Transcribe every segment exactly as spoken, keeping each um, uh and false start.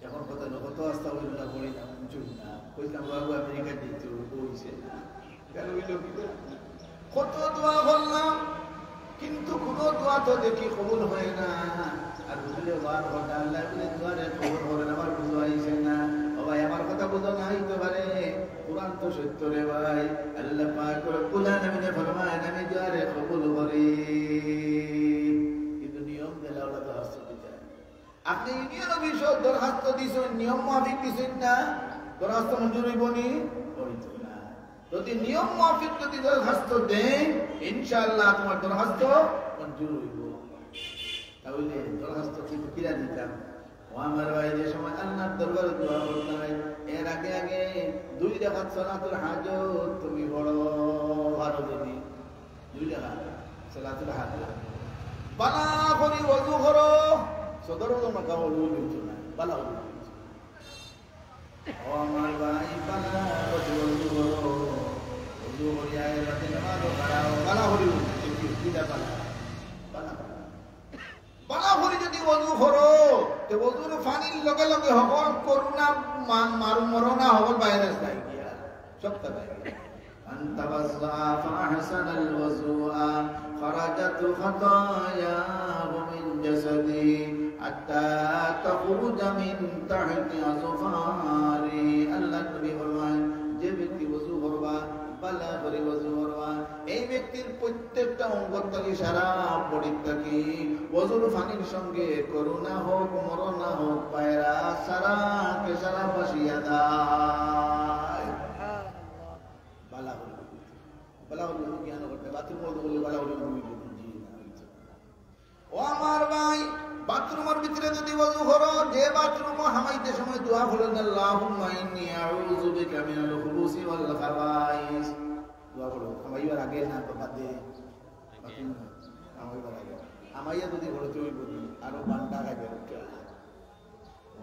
এখন কথা হলো, কত আস্তাগফিরুল্লাহ পড়ি না, বুঝুন না। কইতাম, "বাবু, আমেরিকা দিতে হবে, বইছে না।" কেন হইল কি? কত দোয়া করলাম, কিন্তু কোনো দোয়া তো দেখি কবুল হয় না। আর বুঝলে, বার কথা, আল্লাহ বলে, "দোয়ারে কবুল করেন, আমার বুঝা হয়েছে না।" ও ভাই, আমার কথা বুঝা না হইতে পারে, কোরআন তো সত্য রে ভাই। আল্লাহ পাক রব্বুল আলামিনে ফরমায়, "আমি দোয়ারে কবুল করি।" কিন্তু নিয়ম দিলা, ওরা তো হাসতে দিতে হয়। আপনি ইউনিয়ন অফিসো দরখাস্ত দিছেন, নিয়ম মাফিক দিছেন না, দরখাস্ত মঞ্জুর হইব নি? হইত না। যদি নিয়ম মাফিক যদি দরখাস্ত দেন, ইনশাআল্লাহ তোমার দরখাস্ত মঞ্জুর হইব। তাহলে দরখাস্ত কিন্তু কিরা দিতাম? ও আমার ভাই, যে সময় আল্লাহর দরবারে দোয়া করতাম, এর আগে আগে দুই রাকাত সালাতুল হাজত তুমি পড়ো, পারো যদি। দুই রাকাত সালাতুল হাজত। বালা করি ওযু করো। সদর ওযু মাকা ওযু হইতো না। বালা ওযু হইতো। ও আমার ভাই, বালা করি ওযু করো। ওযু করিয়া এর বাদে নামাজও পড়াও। বালা করি ওযু। কি, কি, কিতা বালা? বালা করি। বালা করি যদি ওযু করো, তে ওযুর পানির লগে লগে হকল করোনা মা-, মারু মরোনা হকল ভাইরাস যায় গিয়া। সবটা যায় গিয়া। من توضأ فأحسن الوضوء خرجت خطاياه من جسده حتى تخرج من تحت أظفاره। আল্লাহর নবী ফরমায়, যে ব্যক্তি ওযু করবা, বালা করি ওযু করবা, এই ব্যক্তির প্রত্যেকটা অঙ্গ থাকি সারা বডি থাকি ওযুর পানির সঙ্গে করোনা হোক, মরোনা হোক, ভাইরাস সারা কে সারা ভাসিয়া যায়। বালা করি। বালা করি ওযু কিলা করতে? বাথরুমো ওযু করলে বালা করি ওযু হইব? জি না, হইতো না। ও আমার ভাই, বাথরুমর ভিতরে যদি ওযু করো, যে বাথরুমো হামাইতে সময় দোয়া পড়ো, "আল্লাহুম্মা ইন্নী আউযু বিকা মিনাল খুবুসি ওয়াল খাবাইস।" দোয়া পড়ো, হামাইবার আগে না বাদে? বাথরুমো হামাইবার আগে। হামাইয়া যদি পড়তে হইব, আরো বান্ডা খাইবে।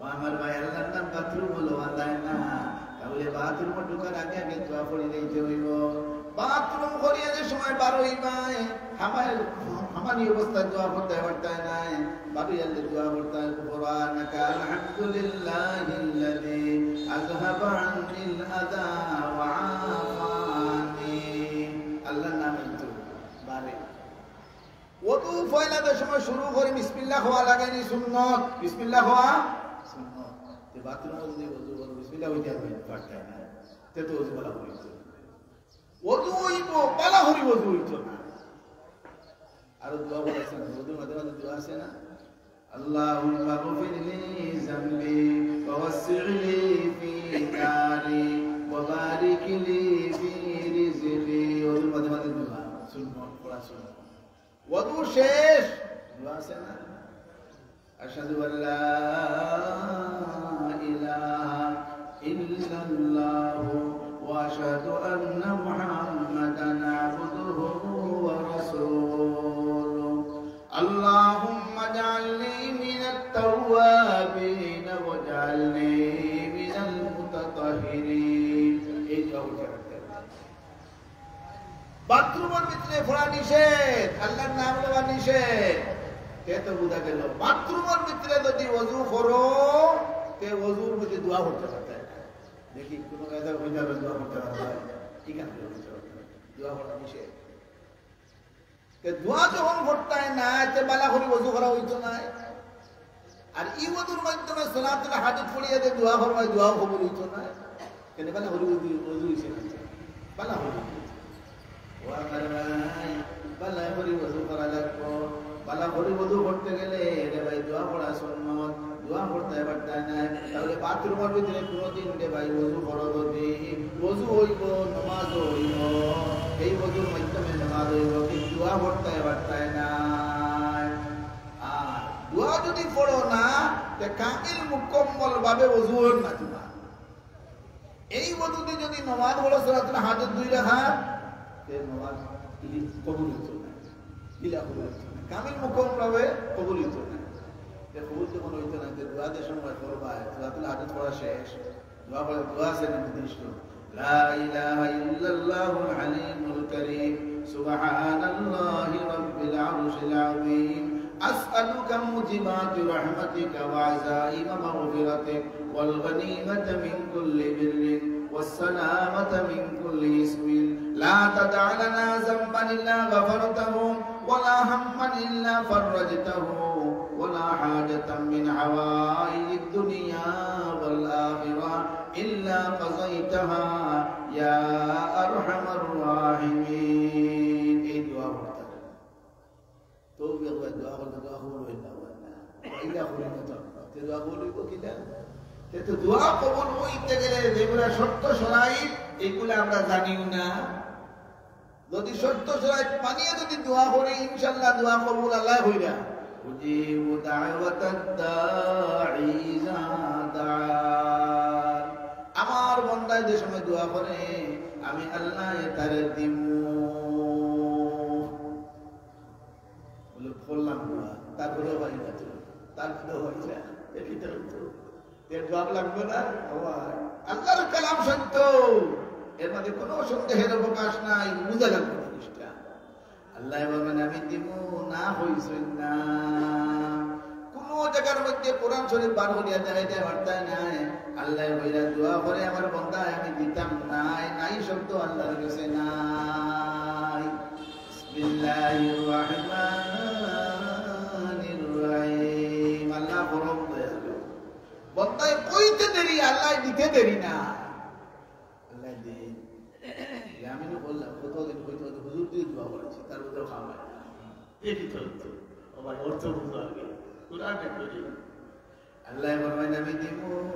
ও আমার ভাই, আল্লাহর নাম বাথরুমো লওয়া যায় না, তাহলে বাথরুমো ঢুকার আগে আগে দোয়া পড়ি যাইতে হইব। বাথরুম করিয়া যে সময় বার হইবায়, হামাই-, হামানি অবস্থায় দোয়া পড়তে পারতায় নায়, বারো ইয়ালে দোয়া পড়তে হয়, غفرانك الحمد لله الذي أذهب عني الأذى وعافاني। আল্লাহর নাম কিন্তু বারে। ওযু পয়লা যে সময় শুরু করি, বিসমিল্লাহ কওয়া লাগে নি সুন্নত? বিসমিল্লাহ কওয়া সুন্নত। তে বাথরুমো যদি ওযু করো, বিসমিল্লাহ কইতে পারতায় না, তে তো ওযু বালা অইতো না। ওযু অইবো, বালা করি ওযু অইতো না। আর দোয়া বলেছেন, ওযুর মাঝে মাঝে দোয়া আছে না? اللهم اغفر لي ذنبي ووسع لي في داري وبارك لي في رزقي। ওযুর মাঝে মাঝে দোয়া, সুন্নত, পড়া সুন্নত। ওযু শেষ, দোয়া আছে না? أشهد أن لا إله إلا الله وأشهد أن محمدا عبده ورسوله। اللهم اجعلني من التوابين واجعلني من المتطهرين। এই দোয়া করতে হবে। বাথরুমর ভিতরে পড়া নিষেধ, আল্লাহর নাম লওয়া নিষেধ। তে তো বুঝা গেল, বাথরুমর ভিতরে যদি ওযু করো, তে ওযুর মধ্যে দোয়া করতে পারতে। দেখি, কোনো কায়দা হয়ে যাবে, দোয়া করতে পারতে। ঠিক আছে, দোয়া করতে পারতে। দোয়া করা নিষেধ। তে দোয়া যখন করতায় না, তে বালা করি ওযু করা অইতো নায়। আর ই ওযুর মাধ্যমে সালাতুল হাজত পড়িয়া যে দোয়া করবায়, দোয়াও কবুল অইতো নায়। কেনে? বালা করি ওযু, ওযু অইছে না। বালা করি। ও আমার ভাই, বালা করি ওযু করা লাগবো। বালা করি ওযু করতে গেলে, রে ভাই, দোয়া পড়া সুন্নত। দোয়া করতে পারতায় নায়, তাহলে বাথরুমর ভিতরে কোনোদিন রে ভাই ওযু করো যদি, ওযু অইবো, নামাজ অইবো, এই ওযুর মাধ্যমে নামাজ অইবো, কিন্তু দোয়া করতে পারতায় নায়। আর দোয়া যদি পড়ো না, তে কামিল মুকম্মল ভাবে ওযু অইল না তোমার। এই ওযুতে যদি নামাজ পড়ো সালাতুল হাজত দুই রাকাত, তে নামাজ কবুল অইতো না। কিলা কবুল অইতো না? কামিল মুকম্মল ভাবে কবুল অইতো না। তে কবুল যখন অইতো না, তে দোয়া যে সময় করবায়, সালাতুল হাজত পড়া শেষ, দোয়া পড়া, দোয়া আছে না নির্দিষ্ট? لا إله إلا الله الحليم الكريم، سبحان الله رب العرش العظيم، أسألك موجبات رحمتك وعزائم مغفرتك والغنيمة من كل بر والسلامة من كل إثم. لا تدع لنا ذنبا إلا غفرته ولا هما إلا فرجته ولا حاجة من حوائج الدنيا والآخرة إلا قضيتها يا أرحم الراحمين. এই দোয়া করতে হবে। তৌফিক ভাই দোয়া করলে দোয়া কবুল হয় না, হয় না। ইলা করি না তো। তে দোয়া কবুল হইব কিলা? তে তো দোয়া কবুল হইতে গেলে যেগুলা শর্ত শরাইত, এগুলা আমরা জানিও না। যদি শর্ত শরাইত মানিয়া যদি দোয়া করি, ইনশাআল্লাহ দোয়া কবুল আল্লাহ হইরা। أجيب دعوة الداع إذا دعان। আমার বন্দায় যে সময় দোয়া করে, আমি আল্লাহ তারে দিমু। বলে, করলাম দোয়া, তারপরেও হয় না তো, তারপরেও হয় না, দেখি তো হইতো। এর জবাব লাগবে না? আল্লাহর কালাম সত্য, এর মধ্যে কোনো সন্দেহের অবকাশ নাই, বুঝা লাগবে জিনিসটা। আল্লাহ বলবেন, "আমি দিমু না, হইছই না।" কোনো জায়গার মধ্যে কোরআন শরীফ বার করিয়া দেখাইতে পারতায় নাই। আল্লাহ বইলা দোয়া করে, "আমার বন্দা, আমি দিতাম নাই।" নাই শব্দ আল্লাহর কাছে নাই। বিসমিল্লাহির রহমানির রহিম। আল্লাহ বড় দয়ালু। বন্দায় কইতে দেরি, আল্লাহ দিতে দেরি না। আল্লাহ দেন। আমি তো বললাম, কতদিন কইতে কইতে হুজুর দিয়ে দোয়া করেছি, তার ভিতরে খাওয়া হয় না। দেখি তো হচ্ছে। ও ভাই, অর্থ বুঝো আগে। কোরআন দেখো যে। আল্লাহ ফরমাইন, "আমি দিমু।"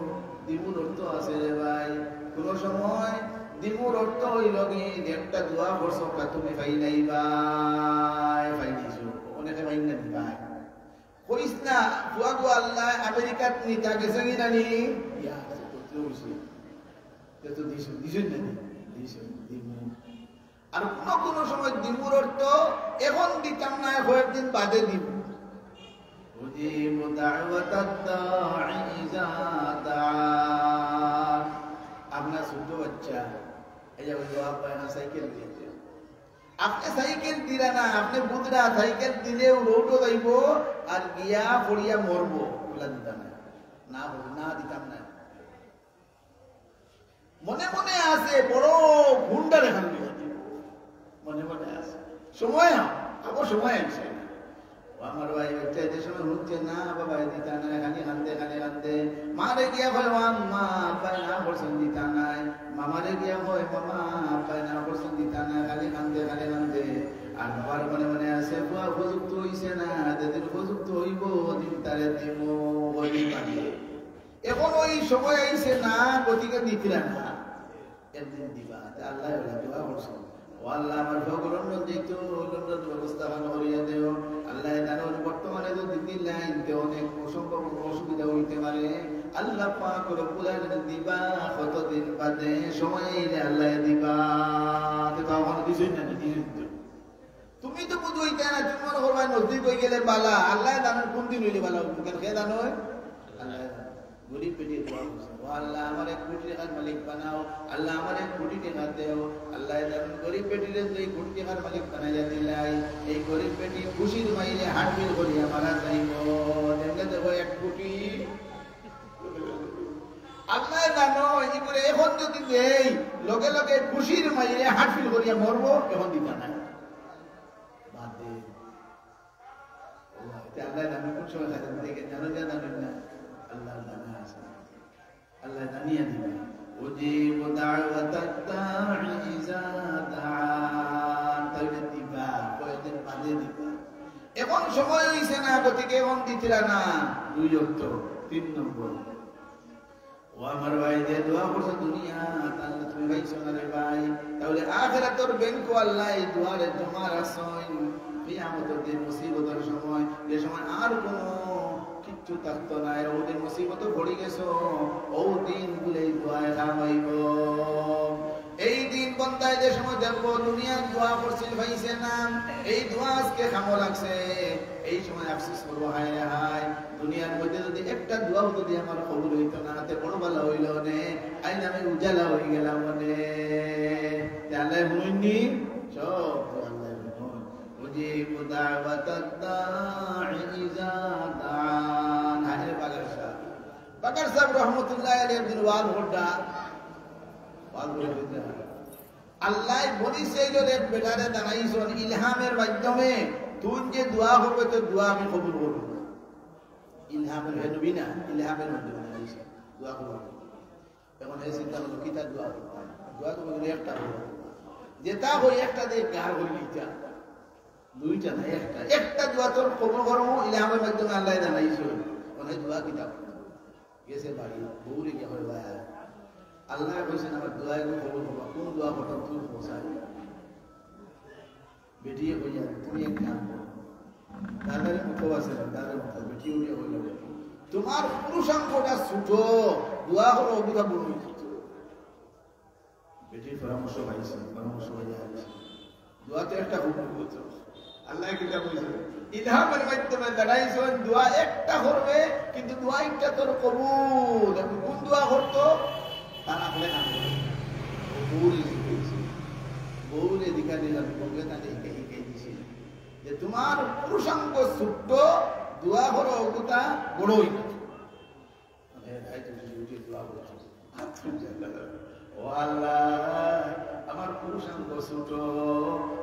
দিমুর অর্থ আছে রে ভাই। কোনো সময় দিমুর অর্থ হইল কি, যে একটা দোয়া করছো, ওটা তুমি পাই নাই ভাই, পাই দিছো। অনেকে পাই না ভাই। কইস না, দোয়া দোয়া আল্লাহ আমেরিকাত নিতা গেছে কি নানি? ইয়া, তো দিছো। দিছো, দিছো না নি? দিছো, দিমু। আর কোনো কোনো সময় দিমুর অর্থ এখন দিতাম না, কয়েকদিন বাদে দিমু। أجيب دعوة الداع إذا دعان। আপনার ছোট বাচ্চা, এই যে ওই বাবা না সাইকেল দিয়েছে, আপনি সাইকেল দিলা না, আপনি বুঝরা সাইকেল দিলেও রোডও যাইব, আর গিয়া পড়িয়া মরবো, ওগুলা দিতাম না, না বলি, না দিতাম না। মনে মনে আছে, বড় গুন্ডার এখান মনে মনে আছে। সময় আ-, আবার সময় আইছে। ও আমার ভাই, বাচ্চা যে সময় হুনছে, "না বাবা, এ দিতা না", খালি কান্দে, খালি কান্দে। মারে গিয়া কয়, "ও আম্মা, আব্বায় না করছেন, দিতা নাই।" মামারে গিয়া কয়, "মামা, আব্বায় না করছেন, দিতা নাই", খালি কান্দে, খালি কান্দে। আর বাবার মনে মনে আছে, "বুয়া, উপযুক্ত হইছে না, যেদিন উপযুক্ত হইব, ওদিন তারে দিব, ওদিন পাবে।" এখন ওই সময় আইছে না, গতিকে দিতরা না। একদিন দিবা। তে আল্লাহ বলে দোয়া করছো, "ও আল্লাহ, আমার ফকর লন্ডন যাইতো, লন্ডন ব্যবস্থা ভালো করিয়া দেও।" আল্লাহ জানো, বর্তমানে তো দিতে লাইন, তে অনেক অসম্ভব অসুবিধা হইতে পারে। আল্লাহ পাক রব্বুল আলামিন দিবা, কতদিন বাদে সময় আইলে আল্লাহ দিবা। তে তখন কিছুই না, কিছুই না। তুমি তো বুঝো ইতা না, তুমি মনে করবা নজদিক হয়ে গেলে বালা। আল্লাহ জানেন কোন দিন হইলে বালা হইব, কেন কে জানো? আল্লাহ জানে। গরিব বেটি দোয়া করছে, "ও আল্লাহ, আমার এক কোটি টাকার মালিক বানাও, আল্লাহ, আমার এক কোটি টাকা দেও।" আল্লাহ জানেন গরিব বেটিরে যে কোটি টাকার মালিক বানাইয়া দিলাই, এই গরিব বেটি খুশির মাইলে হাটবিল করিয়া মারা যাইব। দেখলে দেবো এক কোটি। আল্লাহ জানো, এই করে এখন যদি দেই, লগে লগে খুশির মাইলে হাটবিল করিয়া মরবো, এখন দিতা নাই। বাদ দে। আল্লাহ, এটা আল্লাহ জানে কোন সময় খাইতে দিতে গেছে, জানো যা জানেন না। আল্লাহ জানা আছে। আল্লাহ জানিয়ে দিবে। أجيب دعوة الداع إذا دعان। তাহলে দিবা, কয়েকদিন বাদে দিবা। এখন সময় হইছে না, গতিকে এখন দিতরা না। দুই অর্থ, তিন নম্বর। ও আমার ভাই, যে দোয়া করছো দুনিয়া, তাহলে তুমি পাইছো না রে ভাই, তাহলে আখেরাতর ব্যাংকো আল্লাহ এই দোয়ারে জমা রাখছইন। কিয়ামতর দিন মুসিবতর সময়, যে সময় আর কোনো কিচ্ছু থাকতো না, ওই দিন মুসিবতে পড়ি গেছো, ওই দিন বলে এই দোয়ায় কাম আইব। এই দিন বন্দায় যে সময় দেখবো দুনিয়ার দোয়া করছিল পাইছে না, এই দোয়া আজকে কামো লাগছে, এই সময় আফসোস করবো, হায় রে হায়, দুনিয়ার মধ্যে যদি একটা দোয়াও যদি আমার কবুল হইতো না, তে বড় ভালা হইল নে, আইন আমি উজালা হয়ে গেলাম নে। তে আল্লাহ হুনইননি, সব আল্লাহ হুনইন। أجيب دعوة الداع বাকার সাহেব রহমতুল্লাহ আলাইহি একদিন ওয়াজ কররা, ওয়াজ কররা। আল্লাহ বনি ইসরাইলর এক বেটারে জানাইছইন ইলহামের মাধ্যমে, "তুই যে দোয়া করবে, তোর দোয়া আমি কবুল করব।" ইলহামের, হে নবী না, ইলহামের মাধ্যমে জানাইছইন, দোয়া কবুল করব। এখন হে চিন্তা করলো, "কিতা দোয়া করতাম?" দোয়া তো বলে একটা করবো, যেটা হয় একটা দিয়ে গার হইলে যা। দুইটা না, একটা। একটা দোয়া তোর কবুল করমু, ইলহামের মাধ্যমে আল্লাহ জানাইছইন। মানে দোয়া কিতা? গেছে বাড়ি, বউরে গিয়া কয়, "ভাই, আল্লাহ কইছইন আমার দোয়া এগু কবুল করবা, কোন দোয়া করতাম তুই পৌঁছাই?" বেটিয়ে কইয়া, "তুমি এক কাম করো।" তাড়াতাড়ি মুখো আছে না, তাড়াতাড়ি মুখো। বেটিয়ে উঠিয়া কইল, "তোমার পুরুষাঙ্গটা ছোট, দোয়া করো, অগুটা বড় হয়ে যেত।" বেটির পরামর্শ পাইছে, পরামর্শ পাইয়া আইছে। দোয়া তো একটা কবুল করতো। আল্লাহ কিতা বলছে? ইলহামের মাধ্যমে জানাইছইন, দোয়া একটা করবে, কিন্তু দোয়া একটা তোর কবুল। এখন কোন দোয়া করতো? তার আপনি কাম করে। বউরে শিখাইছে। বউরে দেখা দিলাম, বউরে তাহলে হিকাই, হিকাই দিছে। যে তোমার পুরুষাঙ্গ ছোট্ট, দোয়া করো, অগুটা বড় হইবে। মানে, এই তো বুঝি উঠে দোয়া করছে। "ও আল্লাহ, আমার পুরুষাঙ্গ ছোট,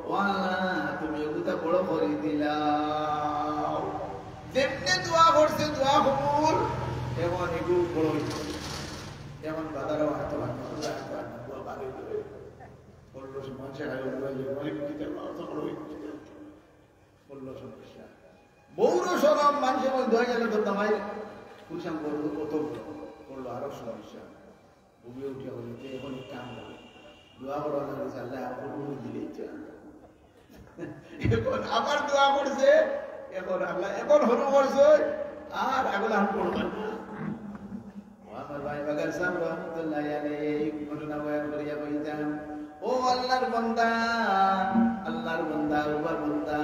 ও আল্লাহ, তুমি অগুটা বড় করি দিলাও।" যেমনে দোয়া করছে, দোয়া কবুল, এখন এগু বড় হইছে। এখন বাজারও আনতে পারে না, দোয়া পারে করে। বললো, "সে মানুষের আগে বললো, অনেক দিতে পারো, তো বড় হইছে।" বললো, "সমস্যা।" বউরও শরম, মানুষের মধ্যে দোয়া গেলে তো দামাই পুরুষাঙ্গ করলো, কত বড়। বললো, "আরো সমস্যা।" বউয়ে উঠিয়া বললো, "যে এখন এক কাম করো, দোয়া করো, আল্লাহ কাছে, আল্লাহ এখন কবুল দিলে ইচ্ছা।" এখন আবার দোয়া করছে, এখন আল্লাহ এখন শুরু করছে, আর আগুলা করবে না। ও আমার ভাই বাগার সাহেব রহমতুল্লাহ আলাইহি এই ঘটনা বয়ান করিয়া কইতাম, "ও আল্লাহর বান্দা, আল্লাহর বান্দা, ওবা বান্দা,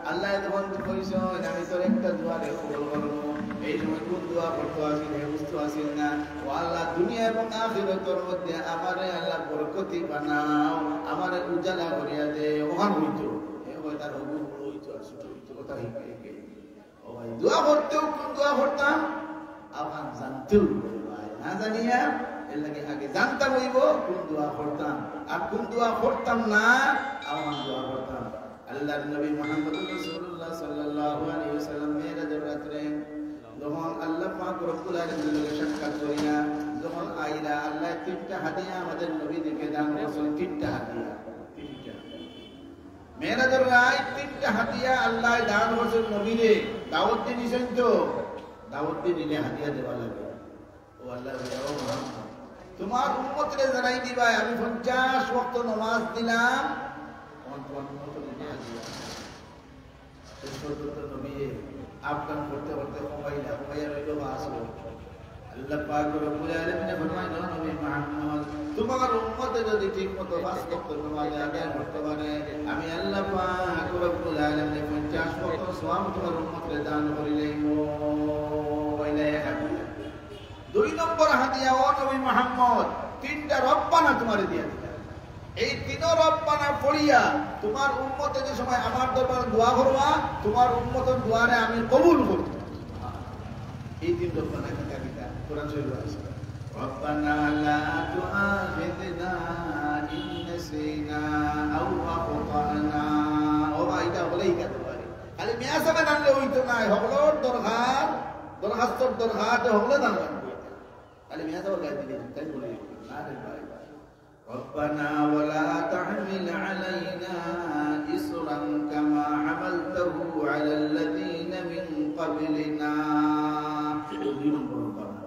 আল্লাহ যখন কইছইন, আমি তোর একটা দোয়ারে কবুল করবো, এই সময় কোন দোয়া করতো আছিল, হে বুঝতো আছিল না। ও আল্লাহ, দুনিয়া এবং আখিরাতর মধ্যে আমারে আল্লাহ বরকতি বানাও, আমারে উজালা করিয়া দে।" ওখান হইতো, এ হয় তার হবু বড় হইতো, আর ছোট হইতো, কথা হিকে হিকে। ও ভাই, দোয়া করতেও কোন দোয়া করতাম? আওখান জানতেও অইবো ভাই, না জানিয়া, এর লাগি আগে জানতাম অইবো কোন দোয়া করতাম, আর কোন দোয়া করতাম না, আওখান দোয়া করতাম। আল্লাহর নবী মুহাম্মদুর রাসূলুল্লাহ সাল্লাল্লাহু আলাইহি ওয়াসাল্লাম মেরাজর রাত্রে যখন আল্লাহ পাক রব্বুল আলামিনের লগে সাক্ষাৎ করিয়া যখন আইরা, আল্লাহ তিনটা হাদিয়া আমাদের নবীজিকে দান করছইন, তিনটা হাদিয়া, তিনটা। মেরাজর রাইত তিনটা হাদিয়া আল্লাহ দান করছইন নবীরে। দাওয়াত দি নিছইন তো, দাওয়াত দি নিলে হাদিয়া দেওয়া লাগে। ও আল্লাহ, ও মোহাম্মদ, তোমার উম্মতরে জানাই দিবায়, আমি পঞ্চাশ ওয়াক্ত নামাজ দিলাম, তখন তোমার উম্মতরে নিয়া হাদিয়া। শেষ পর্যন্ত নবী আবদান করতে করতে কমাইলা, কমাইয়া রইল পাঁচ ওয়াক্ত। আল্লাহ পাক রব্বুল আলামিনে ফরমাইল, "নবী মুহাম্মদ, তোমার উম্মতে যদি ঠিক মতো পাঁচ ওয়াক্ত নামাজ আদায় করতে পারে, আমি আল্লাহ পাক রব্বুল আলামিনে পঞ্চাশ ওয়াক্ত সওয়াব তোমার উম্মতরে দান করি লইব।" অইলা এক হাদিয়া। দুই নম্বর হাদিয়া, ও নবী মুহাম্মদ, তিনটা রব্বানা তোমারে দিয়া দিলাম। এই তিনো রব্বানা পড়িয়া তোমার উম্মতে যে সময় আমার দরবারে দোয়া করবা, তোমার উম্মতর দোয়ারে আমি কবুল করব। এই তিন রব্বানা কিতা কিতা? কোরআন শরীফ আছে। ربنا لا تؤاخذنا إن نسينا أو أخطأنا। ও ভাই, এটা হলেই কেন পারে? খালি মিয়া সাহেব আনলে হইতো না, হকলর দরকার, দরখাস্তর দরকার, হকলে দান লাগবে। খালি মিয়া সাহেব গায়ে দিলে, তাই বলে, না রে ভাই। ربنا ولا تحمل علينا إصرا كما حملته على الذين من قبلنا। দুই নম্বর রব্বানা।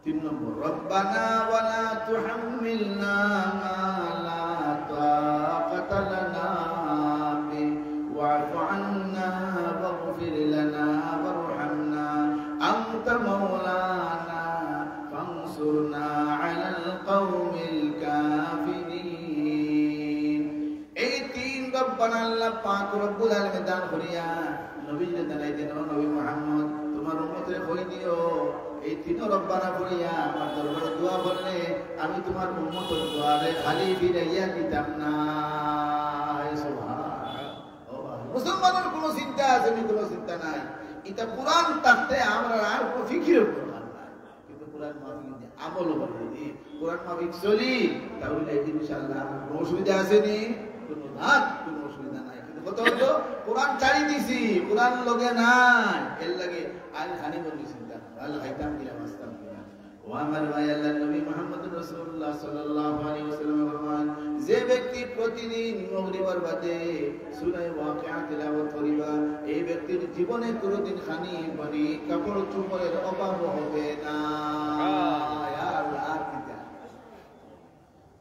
তিন নম্বর, ربنا ولا تحملنا ما لا طاقة لنا به واعف عنا واغفر لنا وارحمنا أنت مولانا فانصرنا على القوم الكافرين। এই তিন রব্বানা আল্লাহ পাক রব্বুল আলামিন দান করিয়া নবীজিরে জানাই দেন, "ও নবী মুহাম্মদ, তোমার উম্মতরে কই দিও, এই তিন রব্বানা পড়িয়া আমার দরবারে দোয়া করলে আমি তোমার উম্মতর দোয়ারে খালি ফিরাইয়া দিতাম না।" সুবহানাল্লাহ। ও ভাই, মুসলমানর কোনো চিন্তা আছে নি? কোনো চিন্তা নাই। এটা কোরআন থাকতে আমরা আর কোনো ফিকির করতাম না। কিন্তু কোরআন মাফিক যদি আমল করি, যদি কোরআন মাফিক চলি, তাহলে ইনশাআল্লাহ আমার কোনো অসুবিধা আছে নি? কোনো ধাত, কোনো অসুবিধা নাই। কিন্তু কথা হলো, কোরআন ছাড়ি দিছি, কোরআন লগে নাই, এর লাগি আইল খানি বলি চিন্তা, আইল খাইতাম কিনা, বাঁচতাম কিনা। ও আমার ভাই, আল্লাহর নবী মুহাম্মদুর রাসূলুল্লাহ সাল্লাল্লাহু আলাইহি ওয়াসাল্লাম ফরমান, যে ব্যক্তি প্রতিদিন মাগরিবের বাদে সূরা ওয়াকিয়া তিলাওয়াত করিবা, এই ব্যক্তির জীবনে কোনোদিন খানি পানি, কাপড় চোপড়ের অভাব হবে না। ইয়া আল্লাহ, আর কিতা?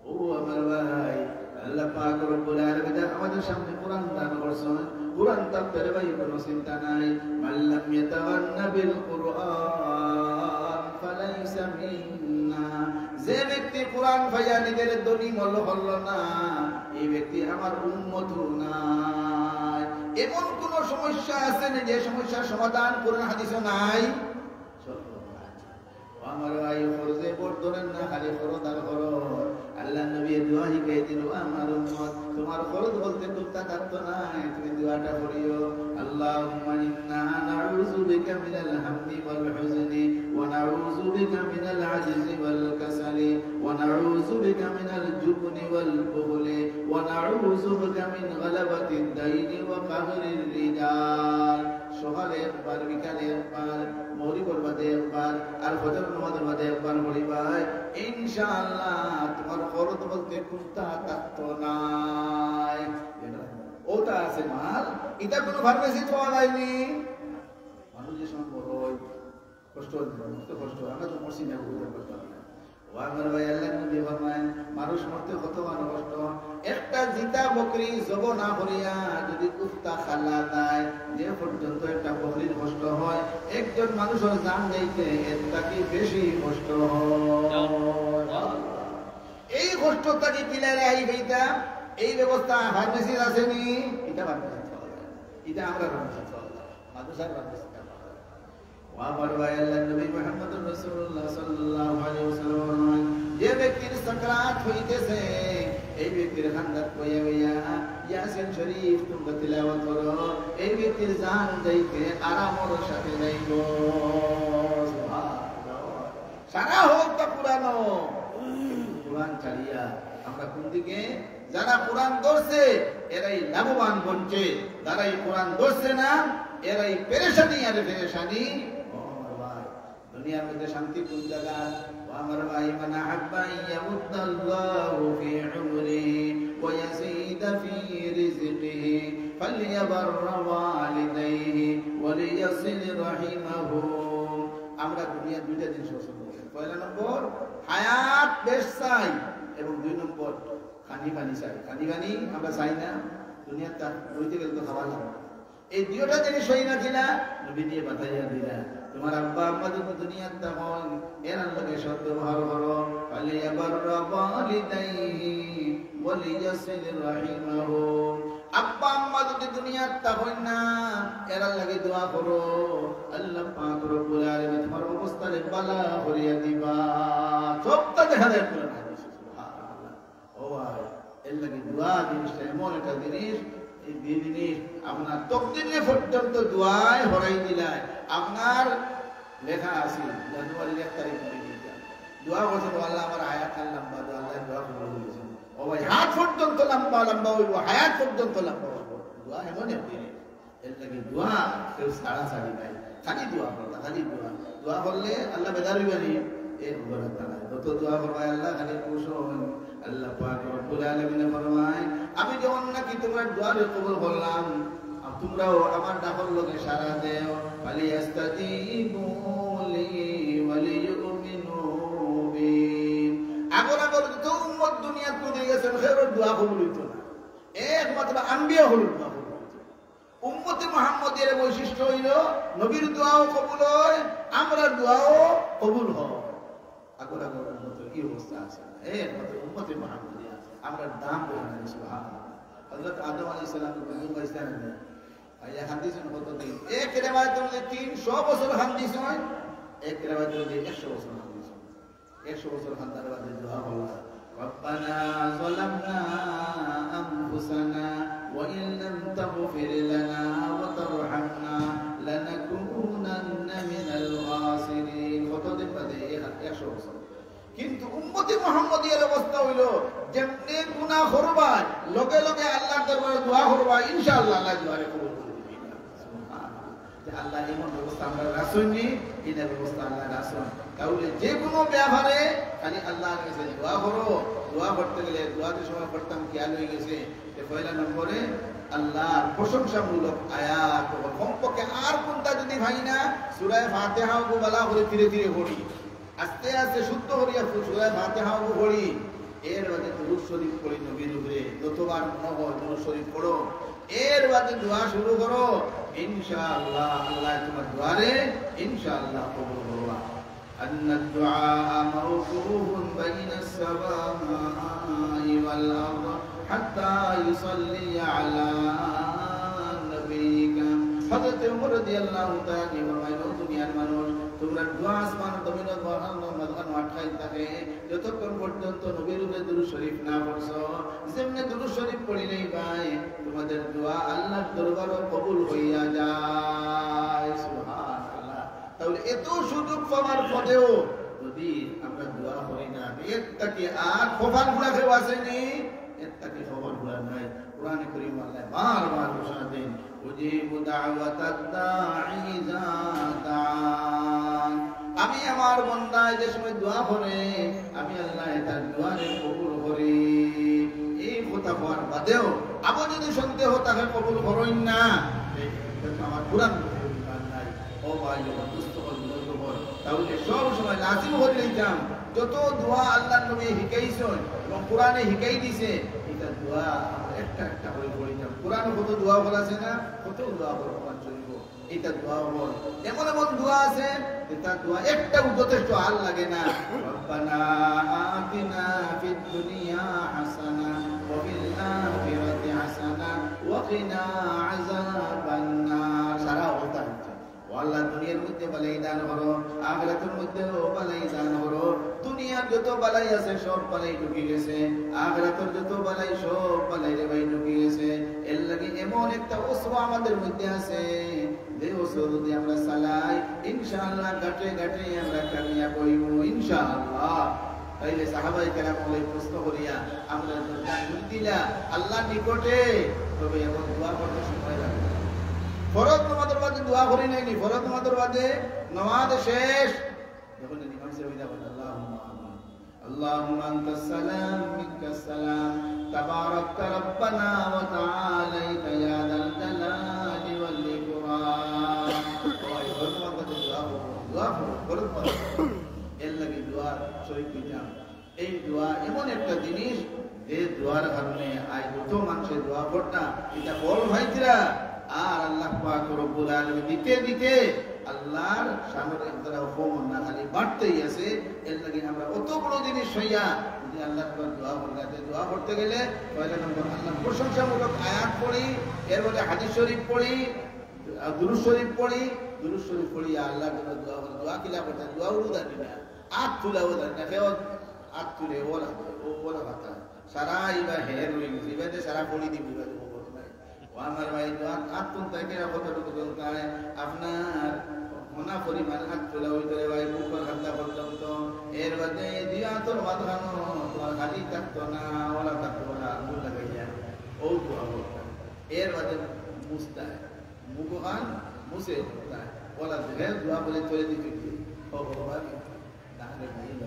ও আমার ভাই, আল্লাহ পাক রব্বুল আলামিন আমাদের সামনে কোরআন দান করছেন। কোরআন থাকতে রে ভাই কোনো চিন্তা নাই। মাল্লাম ইয়াতাগান্না বিল কোরআন ফালাইসা মিন্না। যে ব্যক্তি কোরআন পাইয়া নিজের ধনী মনে করল না, এই ব্যক্তি আমার উম্মত নাই। এমন কোন সমস্যা আছে না যে সমস্যার সমাধান কোরআন হাদিসে নাই? ও আমার ভাই, ফরজে বড় ধরেন না, খালি ফরজ আর ফরজ। আল্লাহর নবী দোয়া শিখাই দিল, "ও আমার উম্মত, তোমার ফরজ বলতে কুন্তা থাকতো নাই, তুমি দোয়াটা পড়িও, আল্লাহুম্মা ইন্না নাউযু বিকা মিনাল হাম্মি ওয়াল হুজনি, ওয়া নাউযু বিকা মিনাল আজজি ওয়াল কাসালি, ওয়া নাউযু বিকা মিনাল জুবনি ওয়াল বুখলি, ওয়া নাউযু বিকা মিন গালাবাতিদ দাইনি ওয়া কাহরির রিজাল।" সকালে একবার, বিকালে একবার, মাগরিবর বাদে একবার, আর ফজর নামাজর বাদে একবার পড়িবায়, ইনশাআল্লাহ তোমার ফরজ বলতে কুন্তা থাকতো নাই। ওটা আছে মাল, এটা কোনো ফার্মেসি পাওয়া যায়নি। মানুষ যে সময় বড় হয়, কষ্ট হয়, মরতে কষ্ট হয়, আমরা তো মরছি না, বুঝতে পারতাম না। ও আমার ভাই, আল্লাহর নবী ফরমায়, মানুষ মরতে কত মানুষ কষ্ট। একটা জিতা বকরি জব না করিয়া যদি কুত্তা খালা যায়, যে পর্যন্ত একটা বকরির কষ্ট হয়, একজন মানুষের জান যাইতে এর থাকি বেশি কষ্ট হয়। এই কষ্ট থাকি কিলারে আই বেটা, এই ব্যবস্থা ফার্মেসির আছে নি? এটা ফার্মেসি চলে। এটা আমরা ফার্মেসি চলে। মাদ্রাসার ফার্মেসি চলে। ও আমার ভাই, আল্লাহর নবী মুহাম্মদুর রাসূলুল্লাহ সাল্লাল্লাহু আলাইহি ওয়াসাল্লাম ফরমান, যে ব্যক্তির সাকরাত হইতেছে, এই ব্যক্তির কান্দাত বইয়া বইয়া ইয়াসিন শরীফ তোমরা তিলাওয়াত করো, এই ব্যক্তির জান যাইতে আরামর সাথে যাইব। সুবহানাল্লাহ। সারা হকটা পুরানো। কোরআন ছাড়িয়া আমরা কোন দিকে? যারা কোরআন ধরছে, এরাই লাভবান বনছে, যারা এই কোরআন ধরছে না, এরাই পেরেশানি আর পেরেশানি। ও আমার ভাই, দুনিয়ার মধ্যে শান্তি কোন জায়গা? ও আমার ভাই, মান আহাব্বা আন ইয়ামুদ্দাল্লাহু ফি উমরিহি ওয়া ইয়াজিদা ফি রিজকিহি ফালইয়াবাররা ওয়ালিদাইহি ওয়ালিয়াসিল রাহিমাহু। আমরা দুনিয়ার দুইটা জিনিস পছন্দ করি। পয়লা নম্বর, হায়াত বেশ চাই, এবং দুই নম্বর, খানি পানি চাই। খানি পানি আমরা চাই না, দুনিয়ার তা রইতে গেলে তো খাওয়া লাগে। এই দুইটা জিনিস হই না কিনা, নবী দিয়ে বাতাইয়া দিলা। তোমার আব্বা আম্মা যদি দুনিয়ার তা হন, এরার লগে সদ্ব্যবহার করো, ফালইয়াবাররা ওয়ালিদাইহি ওয়ালিয়াসিল রাহিমাহু। আব্বা আম্মা যদি দুনিয়ার তা হন না, এরার লাগি দোয়া করো, আল্লাহ পাক রব্বুল আলামিন তোমার অবস্থারে বালা করিয়া দিবা। সবটা দেখা যায় কোরআন হাদিসে। সুবহানাল্লাহ। ও ভাই, এর লাগি দোয়া জিনিসটা এমন একটা জিনিস, এই দুই জিনিস আপনার তকদিরে পর্যন্ত দোয়ায় হরাই দিলায়। আপনার লেখা আছে জানুয়ারির এক তারিখ মরে গিয়েছে, দোয়া করছেন, "ও আল্লাহ, আমার হায়াত খান লম্বা দাও", আল্লাহ দোয়া কবুল করেছেন। ও ভাই, হাত পর্যন্ত লম্বা লম্বা হইব, হায়াত পর্যন্ত লম্বা হইব। দোয়া এমন এক জিনিস, এর লাগি দোয়া কেউ ছাড়াছাড়ি নাই, খালি দোয়া করতা, খালি দোয়া। দোয়া করলে আল্লাহ বেজার হইবা নি? এ খবর একটা নাই। যত দোয়া করবা আল্লাহ খালি খুশ হন। আল্লাহ পাক রব্বুল আলামিনে ফরমায়, আমি যখন নাকি তোমার দোয়ারে কবুল করলাম, আর তোমরাও আমার ডাকর লগে সাড়া দেও, ফালিয়াস্তাজিবু লি ওয়ালিয়ুমিনু বি। আগর আগর যত উম্মত দুনিয়াত পড়ে গেছেন, কেউর দোয়া কবুল হইতো না, একমাত্র আম্বিয়া হকলর দোয়া কবুল হইতো। উম্মতে মুহাম্মদীর বৈশিষ্ট্য হইল, নবীর দোয়াও কবুল হয়, আমরার দোয়াও কবুল হয়। আগর আগর উম্মতর কি অবস্থা আছে? এ, একমাত্র উম্মতে মুহাম্মদী আছে। আমরার দাম বোঝা নাই, সুবহানাল্লাহ। হযরত আদম আলাইহিস সালাম, নবী আলাইহিস সালাম, আইয়া হাদিস কত দিন? এক রেওয়ায়েত অনুযায়ী তিনশো বছর হাদিস হয়, এক রেওয়ায়েত অনুযায়ী একশো বছর হাদিস হয়। একশো বছর কান্দার বাদে দোয়া করলা, "রব্বানা যালামনা আনফুসানা ওয়া ইন লাম তাগফির লানা ওয়া তারহামনা লানাকুনান্না মিনাল খাসিরিন।" কতদিন বাদে? এক, এক কিন্তু উম্মতে মুহাম্মদিয়ার অবস্থা অইলো, যেমনে গুনাহ করবায়, লগে লগে আল্লাহর দরবারে দোয়া করবায়, ইনশাআল্লাহ আল্লাহ দোয়ারে কবুল করি দিবা। সুবহানাল্লাহ। যে আল্লাহ এমন ব্যবস্থা আমরা রাখছইন নি, এই ব্যবস্থা আল্লাহ রাখছইন। তাহলে যে কোনো ব্যাপারে খালি আল্লাহর কাছে দোয়া করো। দোয়া করতে গেলে, দোয়া যে সময় করতাম, খেয়াল হয়ে গেছে যে পয়লা নম্বরে আল্লাহর প্রশংসামূলক আয়াত, কমপক্ষে আর কোনটা যদি পাই না, সূরা ফাতিহা ওগু ভালা করে ধীরে ধীরে পড়ি। আস্তে আস্তে শুদ্ধ করিয়া ফু-, সূরা ফাতিহা ওগু পড়ি, এর বাদে দুরূদ শরীফ পড়ি নবীর উপরে, যতবার মনে হয় দুরূদ শরীফ পড়ো, এর বাদে দোয়া শুরু করো, ইনশাআল্লাহ আল্লাহ তোমার দোয়ারে ইনশাআল্লাহ কবুল করবা। أن الدعاء موقوف بين السماء والأرض حتى يصلي على نبيك। হযরত ওমর রাদিয়াল্লাহু তাআলা আনহু ফরমাইল, "ও দুনিয়ার মানুষ, তোমরা দোয়া আসমান জমিনর মাঝখানো আটকাই থাকে, যতক্ষণ পর্যন্ত নবীর উপরে দুরূদ শরীফ না পড়ছো। যেমনে দুরূদ শরীফ পড়িলেই ভাই, তোমাদের দোয়া আল্লাহর দরবারও কবুল হইয়া যায়।" সুবহানাল্লাহ। তাহলে এত সুযোগ পাওয়ার পরেও যদি আমরা দোয়া করি না, এর থাকি আর কপাল পুড়া কেউ আছে নি? এর থাকি কপাল পুড়া নাই। কোরআনে করিম আল্লাহ বারবার ঘোষণা দেন, "উজিবু দাওয়াতাদ দাঈ ইযা দাআন।" আমি আমার বন্দায় যে সময় দোয়া করে, আমি আল্লাহ তার দোয়ারে কবুল করি। এই কথা হওয়ার বাদেও আবার যদি সন্দেহ থাকে কবুল করইন না, এই, এটা তো আমার কোরআন নাই। ও ভাই, ও দোস্ত, ও বুজুর্গ, তাহলে সব সময় লাজিম করি লইতাম, যত দোয়া আল্লাহর নবী শিখাইছইন এবং কোরআনে শিখাই দিছে, এটা দোয়া আমরা একটা একটা করে পড়িতাম। কোরআনে কত দোয়া বলা আছে না, কত দোয়া বলা কোরআন শরীফ, এটা দোয়া বল। এমন এমন দোয়া আছে, এটা দোয়া একটাও যথেষ্ট, আর লাগে না। রব্বানা আতিনা ফিদ দুনিয়া হাসানা ওয়া ফিল আখিরাতি হাসানা ওয়া কিনা আযাবান নার। সারা অবস্থা হচ্ছে। ও আল্লাহ, দুনিয়ার মধ্যে বালাই দান করো, আখিরাতের মধ্যে ও বালাই দান করো। দুনিয়ার যত বালাই আছে সব বালাই ঢুকি গেছে, আখিরাতের যত বালাই সব বালাই রে ভাই ঢুকি গেছে। এর লাগি এমন একটা অস্ত্র আমাদের মধ্যে আছে, যে অস্ত্র যদি আমরা চালাই, ইনশাআল্লাহ ঘাটে ঘাটে আমরা কামিয়াব হইব, ইনশাআল্লাহ। তাইলে সাহাবায়ে কেরাম অকলে প্রশ্ন করিয়া, আমরা দরকার যদি দিলা আল্লাহর নিকটে, তবে এখন দোয়া করতে সময় লাগে। ফরজ নামাজের বাদে দোয়া করি নাইনি, ফরজ নামাজের বাদে নামাজ শেষ, যখন ইমাম সাহেব ইদা বলে, "আল্লাহুম্মা আমিন, আল্লাহুম্মা আনতাস সালাম, মিনকাস সালাম, তাবারাকতা রাব্বানা ওয়া তাআলাইতা ইয়া যাল জালালি ওয়াল ইকরাম।" ও ভাই, ফরজ নামাজের বাদে দোয়া করো, দোয়া করো, ফরজ নামাজ। এর লাগি দোয়া শরীক হইতাম। এই দোয়া এমন একটা জিনিস, যে দোয়ার কারণে আজ যত মানুষে দোয়া করতা, এটা ফল পাইতরা। আর আল্লাহ পাক রব্বুল আলামিন দিতে দিতে আল্লাহর শানের একতরা হুকুম না খালি বাড়তেই আছে। এর লাগি আমরা অত বড় জিনিস হইয়া যদি আল্লাহর দোয়া করতে, দোয়া করতে গেলে পয়লা নম্বর আল্লাহর প্রশংসামূলক আয়াত পড়ি, এর মধ্যে হাদিস শরীফ পড়ি, আর দুরূদ শরীফ পড়ি, দুরূদ শরীফ পড়ি, আল্লাহর জন্য দোয়া করি। দোয়া কিলা করতে? দোয়া উড়ু জানি না, আত তুলাও জানি না, কেউ আত তুলে ওলা, ও ওলা কথা। সারা ইবা হের হয়ে গেছে, ইবা যে সারা পড়ি দিব, ইবা যে খবর নাই। ও আমার ভাই, দোয়া আত তুলতে গেলে কতটুকু তুলতে হয়? আপনার মনা পরিমাণ আত তুলা হইতে রে ভাই, বুকর হান্তা পর্যন্ত। এর বাদে এই দুই আতর মাঝখানো তোমার খালি থাকতো না, ওলা থাকতো না, আঙ্গুল লাগাইয়া। ও দোয়া করতে। এর বাদে মুস্তায়। মুখখান মুছে যায়। ওলা দেখে দোয়া করে চলে দিতে কি? ও বাবা, না রে ভাই, না।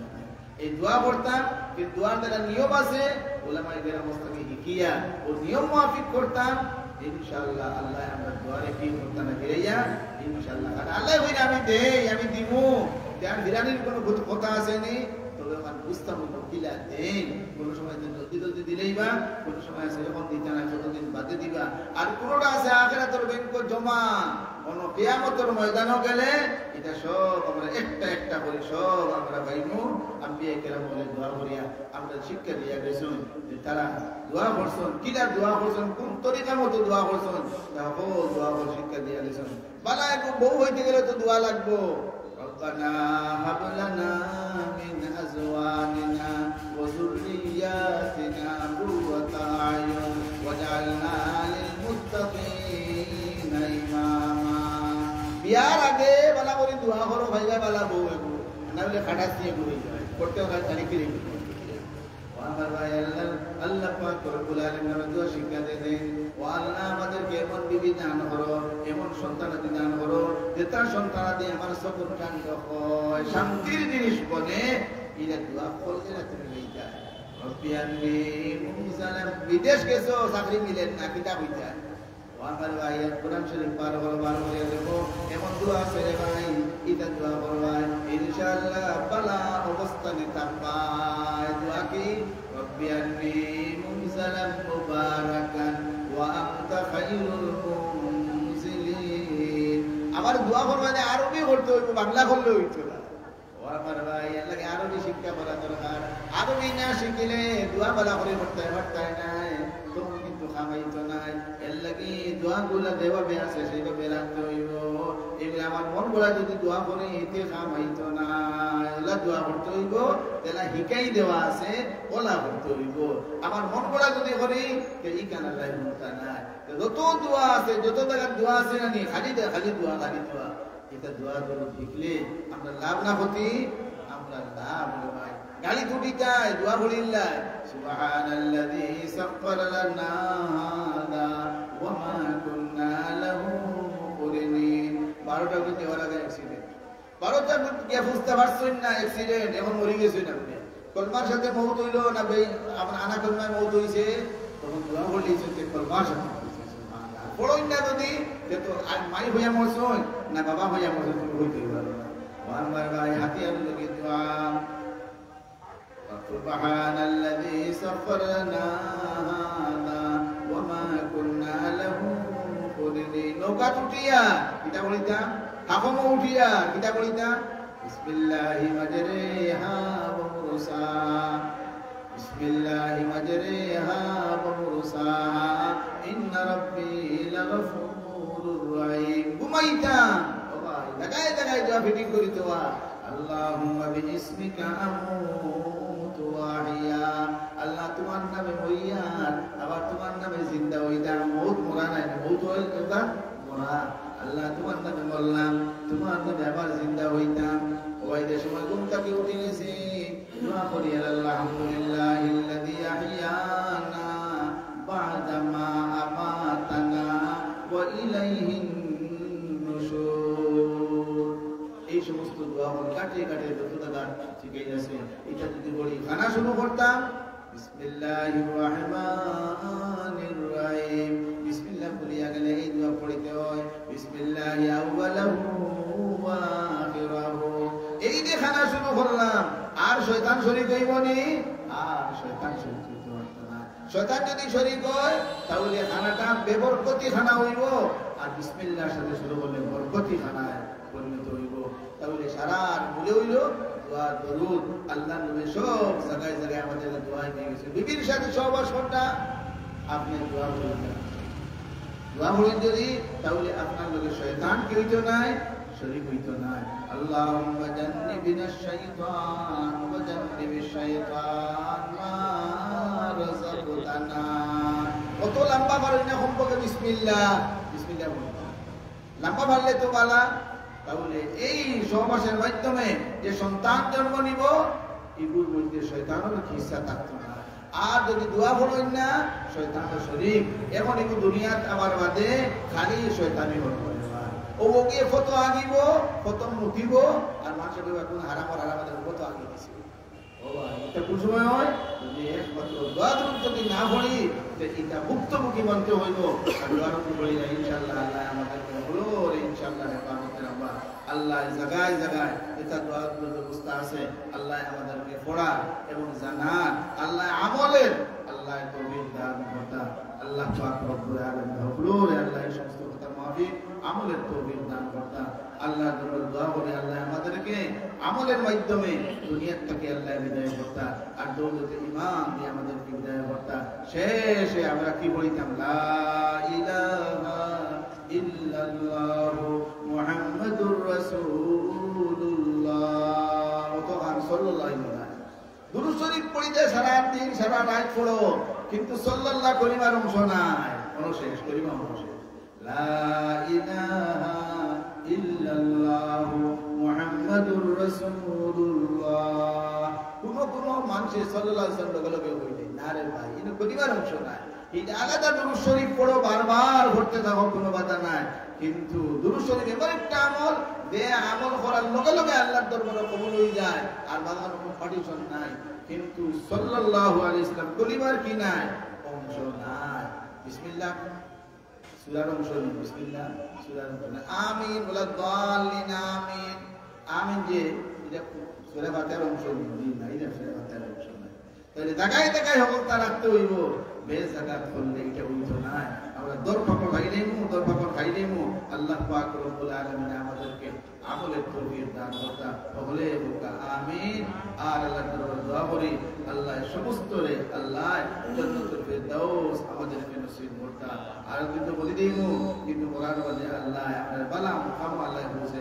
এই দোয়া করতাম, এই দোয়ার দ্বারা নিয়ম আছে, ওলামায়ে কেরাম মুস্তাকে হিকিয়া, ও নিয়ম মাফিক করতাম, ইনশাআল্লাহ, আল্লাহ আমরা দোয়ারে কি করতাম না ফিরাইয়া, ইনশাআল্লাহ। আর আল্লাহ কইরা আমি দেই, আমি দিমু, যার ফিরানির কোনো কথা আছে নি, তবে আমার বুঝতাম কিলা দেই, কোনো সময় তো জলদি জলদি দিলেই বা, কোনো সময় আছে যখন দিতা না, কতদিন বাদে দিবা। আর কোনোটা আছে আখেরাতর ব্যাংক জমা, কোনো কিয়ামতর ময়দানও গেলে এটা সব আমরা একটা একটা করি, সব আমরা পাইমু। আম্বিয়া কেরাম বলে দোয়া করিয়া আমরা শিক্ষা দিয়া গেছুন যে তারা দোয়া করছুন, কিলা দোয়া করছুন, কোন তরিকা মতো দোয়া করছুন, তা হো দোয়া হো শিক্ষা দিয়া গেছুন। বালা এক বউ হইতে গেলে তো দোয়া লাগবো। ربنا هب لنا من أزواجنا وذرياتنا قرة أعين واجعلنا للمتقين إماما। বিয়ার আগে বালা করি দোয়া করো, ভাইবা বালা বউ এগো। না তাহলে খাটাস নিয়ে ঘুরে যায়, করতে ওরা তারিখে রেখে। ও আমার ভাই, আল্লাহ, আল্লাহ পাক রব্বুল আলামিন আমরা দোয়া শিক্ষা দিয়ে দেন। ও আল্লাহ, আমাদেরকে এমন বিবি দান করো, এমন সন্তানাদি দান করো, যেটা সন্তানাদি আমার চকুর ঠান্ডা হয়, শান্তির জিনিস বনে। এটা দোয়া করলে না তুমি হয়ে যায়। রব্বি আন্নি মুনজালাম, বিদেশ গেছো, চাকরি মিলের না, কিতা হয়ে যায়? ও আমার ভাই, এক কোরআন শরীফ বার করো, বার করে দেখো, এমন দোয়া আছে রে ভাই, এটা দোয়া করো ভাই, ইনশাআল্লাহ ভালা অবস্থানে থাকবায়। দোয়া কি? রব্বি আন্নি মুনজালাম মুবারাকান ওয়া আনতা খাইরুল মুনজিলিন। আবার দোয়া করবা যে আরবি করতে হইব, বাংলা করলে হইতো না। ও আমার ভাই, এর লাগি আরবি শিক্ষা করা দরকার। আরবি না শিখিলে দোয়া ভালা করে করতে পারতায় নাই, তখন কিন্তু কামাইতো নাই। এর লাগি দোয়াগুলা যেভাবে আছে সেইভাবে রাখতে হইব। এগুলো আমার মন গড়া যদি দোয়া করে, এতে কামাইতো নাই। ওলা দোয়া করতে হইব, যেলা হিকাই দেওয়া আছে, ওলা করতে হইব। আমার মন গড়া যদি করি, তো ই কানার লাই মনটা নাই। তো যত দোয়া আছে, যত জায়গার দোয়া আছে না নি, খালি দে-, খালি দোয়া, খালি দোয়া। এটা দোয়া দরুদ শিখলে আমরা লাভ না ক্ষতি? আমরা লাভ রে ভাই। গালি তুটিতায়, দোয়া পড়িল্লায়, সুবহানাল্লাযী সাখখারা লানা হাযা ওয়া মা কুন্না লাহু মুকরিনিন। বারোটা বাজে ওরা যায় অ্যাক্সিডেন্ট। বারোটা গিয়া বুঝতে পারছইন না, অ্যাক্সিডেন্ট, এখন মরি গেছইন আপনি। কলমার সাথে মউত হইল না বে-, আপনার আনা কলমায় মউত হইছে, তখন দোয়া পড়লে যে কলমার সাথে মউত হইছে, সুবহানাল্লাহ। পড়ইন না যদি, তে তো আর মাই হইয়া মরছইন, না বাবা হইয়া মরছইন, তুমি হইতে পারো না। ও আমার ভাই, হাতিয়ার লগে দোয়া। সুবহানাল্লাযী সাখখারা লানা হাযা ওয়া মা কুন্না লাহু মুকরিনিন। নৌকা উঠিয়া কিতা করিতাম? হাকমো উঠিয়া কিতা করিতাম? বিসমিল্লাহি মাজরিহা ওয়া মুরসাহা। বিসমিল্লাহি মাজরিহা ওয়া মুরসাহা। ইন্না রাব্বি লাগাফুরুর রাহিম। ঘুমাইতাম। ও ভাই, জাগায় জাগায় দোয়া ফিটিং করিতো। আল্লাহুম্মা বিইসমিকা আমুতু ওয়া আহইয়া। আল্লাহ, তোমার নামে মরিয়ার, আবার তোমার নামে জিন্দা হইতাম। মউত মরা নাই, মউত হইল কথা মরা। আল্লাহ, তোমার নামে মরলাম, তোমার নামে আবার জিন্দা হইতাম। ওই যে সময় ঘুম থাকি উঠি গেছি, দোয়া করি, আলহামদুলিল্লাহিল্লাযী আহইয়ানা বা'দা মা আমাতানা ওয়া ইলাইহিন নুশুর। এই সমস্ত দোয়া কাটে কাটে যত দাদা ঠিক আছে, এটা যদি বলি, খানা শুরু করতাম, বিসমিল্লাহির রহমানির রহিম। বিসমিল্লাহ বলিয়া গেলে এই দোয়া পড়িতে হয়। বিসমিল্লাহি আউয়ালাহু ওয়া আখিরাহু। এই যে খানা শুরু করলাম, আর শয়তান শরীক হইব নি? আর শয়তান শরীক হইতে পারত না। শয়তান যদি শরীক হয়, তাহলে খানাটা বেবরকতি খানা হইব, আর বিসমিল্লাহর সাথে শুরু করলে বরকতি খানায় পরিণত হইব। তাহলে সারার মূলে হইল দোয়া, দরুদ। আল্লাহর নবী সব জায়গায় জায়গায় আমাদের দোয়ায় নিয়ে গেছে। বিবির সাথে সহবাস করতা, আপনি দোয়া করবেন। দোয়া করবেন যদি, তাহলে আপনার লগে শয়তান কি হইতো নাই? শরীক হইতো নাই। আল্লাহুম্মা জান্নিবিনাশ শাইতান ওয়া জান্নিবিশ শাইতান মা রাযাকতানা। কত লম্বা পারো না, কমপক্ষে বিসমিল্লাহ, বিসমিল্লাহ বলো। লম্বা পারলে তো বালা। তাহলে এই সহবাসের মাধ্যমে যে সন্তান জন্ম নিব, এগুলোর মধ্যে শয়তানের হিস্সা থাকতো না। আর যদি দোয়া পড়ইন না, শয়তান তো শরীক। এখন একটু দুনিয়াত আমার বাদে খালি শয়তানি হল। ও ওকে ফটো আঁকিব, ফটো মুতিব, আর মানুষের কইবা কোন হারাম আর হারাম ফটো আঁকি দিছে। ও ভাই, এটা কোন সময় হয়? যদি একমাত্র দোয়া দরুদ যদি না পড়ি, তো এটা ভুক্তভোগী মানতে হইব। আর দোয়া দরুদ পড়ি না, ইনশাআল্লাহ আল্লাহ আমাদেরকে হলো, ইনশাআল্লাহ হেফাজতে রাখবা। আল্লাহ জায়গায় জায়গায় এটা দোয়া দরুদ ব্যবস্থা আছে। আল্লাহ আমাদেরকে পড়ার এবং জানার, আল্লাহ আমলের, আল্লাহ তৌফিক দান করতা। আল্লাহ পাক রব্বুল আলামিন হকলরে আল্লাহ এই সমস্ত কথা মাফিক আমলের তৌফিক দান করতা। আল্লাহ দরবারে দোয়া করি, আল্লাহ আমাদেরকে আমলের মাধ্যমে দুনিয়ার থেকে আল্লাহ বিদায় করতা, আর দৌলতে ইমান দিয়ে আমাদেরকে বিদায় করতা। শেষে আমরা কি বলিতাম? লা ইলাহা ইল্লাল্লাহু মুহাম্মাদুর রাসূলুল্লাহ। অত আর সাল্লাল্লাহু আলাইহি ওয়া সাল্লাম। দুরূদ শরীফ পড়িতে সারা দিন, সারা রাত পড়ো, কিন্তু সাল্লাল্লাহু কলিমার অংশ নাই, কোনো শেষ কলিমা অংশ। লা ইলাহা ইল্লাল্লাহু মুহাম্মাদুর মুহাম্মাদুর রাসূলুল্লাহ। কোনো কোনো মানুষে সাল্লাল্লাহু আলাইহি ওয়াসাল্লাম লগে লগে কইলে, "না রে ভাই, ইনো কলিমার অংশ নায়।" ইটা আলাদা দুরূদ শরীফ পড়ো, বারবার পড়তে থাকো, কোনো বাধা নাই। কিন্তু দুরূদ শরীফ এমন একটা আমল, যে আমল করার লগে লগে আল্লাহর দরবারে কবুল হয়ে যায়, আর বাজানো কোনো কন্ডিশন নাই। কিন্তু সাল্লাল্লাহু আলাইহি ওয়াসাল্লাম কলিমার কি নাই? অংশ নাই। বিসমিল্লাহ। সূরার অংশ নেই, বিসমিল্লাহ, সূরার অংশ নেই। আমিন, ওয়ালাদ দাল্লিন, আমিন। আমিন যে, এটা সূরা ফাতিহার অংশ নেই, জি না, এটা সূরা ফাতিহার অংশ নয়। তাহলে জায়গায় জায়গায় হকলতা রাখতে হইব, বেজাগাত করলে এটা হইতো না। আমরা দর ফাপড় খাইলেই মু, দর ফাপড় খাইলেই মু, আল্লাহ পাক রব্বুল আলামিন আমাদেরকে আমলের তৌফিক দান করতা, হকলে হোক আমিন। আর আল্লাহর দরবারে দোয়া করি, আল্লাহ সমস্তরে আল্লাহ জান্নাতুল ফেরদাউস আমাদেরকে নসিব করতা। আর কিন্তু বলি দিমু, কিন্তু কোরআন বলে আল্লাহ, আমরা বালা মুকাম আল্লাহ বুঝে